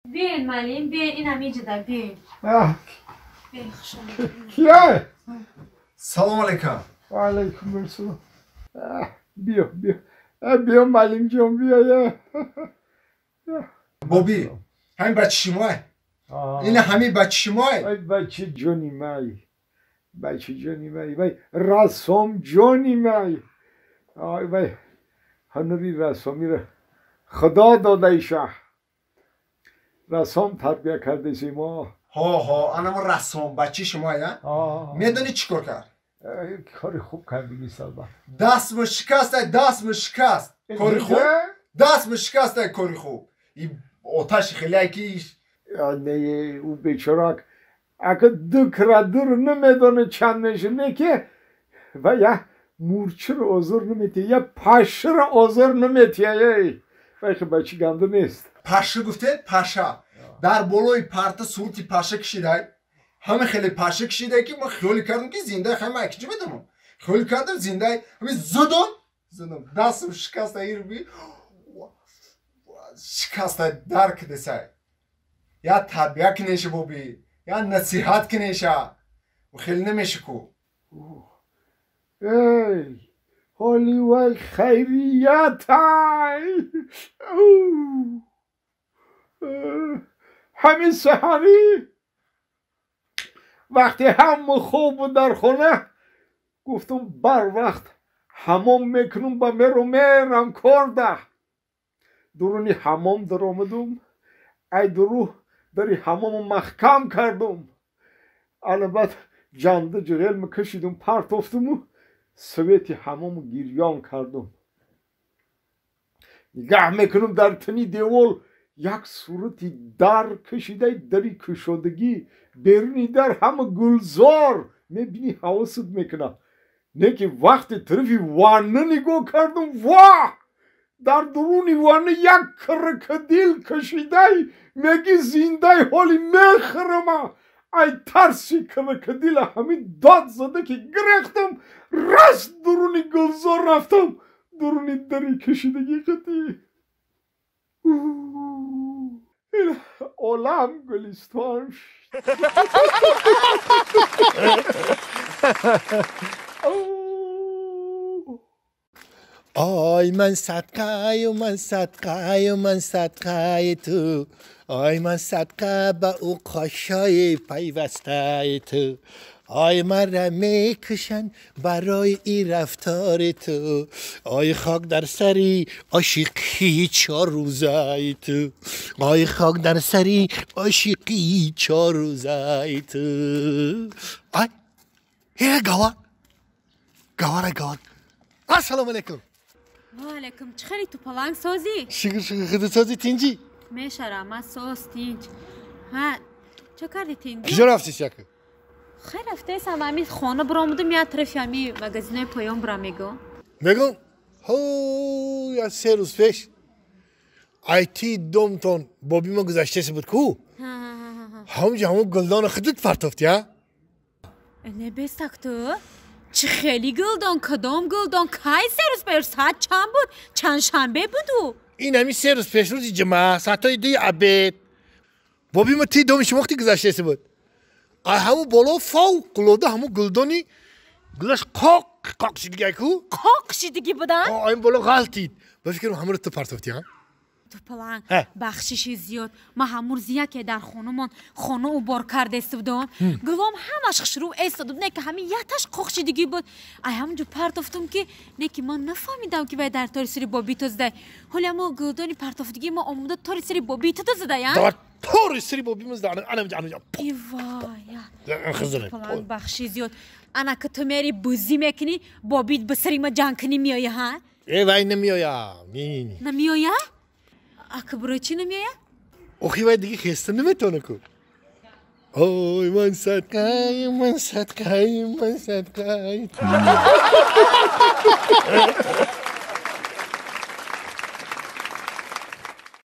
Биёин, маълим, биёин, ин ҳамиҷода, биёин. Биёин, хуш омадед. Кия? Салом алейкум. Ва алайкум ассалом. Биё, биё. Биё, маълимҷон, биё. Боби, ҳамин бачи шумоа? Ина ҳамин бачи шумоа? Ай бачи ҷони май. Бачи ҷони май. Вай расом ҷони май. Ай вай ҳунари расомиро Худо дода иша. Расом тарбия кардеси мо. Ҳо, ҳо, анамо расом бачи шумоя? Медонӣ чӣ кор кард? Кори хуб кардиги салба. Дастмо шикаст, дастмо шикаст. Кори хуб? Дастмо шикаст, кори хуб. И оташи хеле ки не, ӯ бечорак ака ду кра дур намедона чанд меша, не ки ва я мурчиро озор наметия, я паширо озор наметия, эй. Вай хи бачи ганда нест. Паша гуфте, паша. Дар болои парта сурати паша кашидай. Ҳама хеле паша кашидай ки ман хиёле кардам ки зинда хама акиҷа медонам. Хиёле кардам зиндай, ҳами зудум, зудум. Дастам шикаста ирби. Шикаста дар кидесай. Я тарбия кинеша боби, я насиҳат кинеша. Хеле намеша ку. Эй, ҳоли вай хайриятай. Ҳамин саҳарӣ вақте ҳама хоб буд дар хона, гуфтум барвақт ҳамом мекунум ба меру мерам корда. Дуруни ҳамом даромадум, ай дуру дари ҳамому маҳкам кардум. Албат ҷанда ҷиғел мекашидум, партофтуму свети ҳамому гирён кардум. Нигаҳ мекунум, дар тани девол як сурати дар кашидай, дари кушодагӣ, беруни дар ҳама гулзор, мебинӣ ҳавосат мекунад. Не ки вақти тарафи ванна нигоҳ кардум, воҳ, дар дуруни ванна як крокодил кашидай, меги зиндай ҳоли мехӯрама. Ай тарси крокодила ҳамин дод зада ки гирехтам, раст дуруни гулзор рафтам, дуруни дари кашидагӣ қатӣ. Олам гулистон. Ай ман садқаю, ман садқаю, ман садқаи ту. Ай ман садқа ба ӯ қошои пайвастаи ту. Ай маро мекушанд барои ин рафтори ту. Ай хок дар сари ошиқии чоррӯзаи ту. Ай хок дар сари ошиқии чоррӯзаи ту. Ай э гавар, гавара, гавар. Ассалому алайкум. Ва алайкум. Чӣ хеле ту паланг созӣ? Шукр, шукр, худат созӣ, тинҷӣ? Мешара, ман соз, тинҷ. Ҳа, чӣ кардӣ, тинҷ? Киҷо рафтӣ яка? Хеле рафтаесам, ҳами хона биромадум, як тарафи ҳами магазинои поён бирам, мегӯ. Мегӯм, ҳо, як се рӯз пеш айти домтон боби ма гузаштасе буд ку? Ҳамҷа ҳамон гулдони худат партофтӣ, а? Не бестак ту? Чӣ хели гулдон, кадом гулдон, кай се рӯз пеш, соат чанд буд? Чанд шанбе буду? Ин ҳамин се рӯз пеш, рӯзи ҷумъа, соатҳои дуи обед. Боби ма ти доми шумо вақти гузаштасе буд. Ай ҳамун боло фавқулода ҳамун гулдони гулаш қоқ қоқ шидиги ку? Қоқ шидиги будан? Ай боло ғалтид. Ба фикрам ҳамаро ту партофтӣ, а? Ту паланг, бахшиши зиёд. Ман ҳамун рӯзи яке дар хонумон хона убор кардаест будам. Гулом ҳамаш хушрӯ эстодум, не ки ҳамин якташ қоқ шидигӣ буд. Ай ҳамунҷо партофтум ки не ки ман нафаҳмидам ки вай дар тори сари бобии ту задай. Ҳоли ҳамо гулдони партофтигӣ ма омода тори сари бобии ту задай, а? Дар тори сари бобии ман задай. Анам ҷа, анам ҷа. Ивая. Паланг, бахши зиёд. Ана ки ту мери бузӣ мекунӣ, бобит ба сари ма ҷанг кунӣ меоя, ҳа? Э, вай намеоя. Не, не, не. Намеоя? Ака барои чӣ намеоя? Охи вай диги хеста наметавона ку. Ой, ман садқай, ман садқай, ман садқай.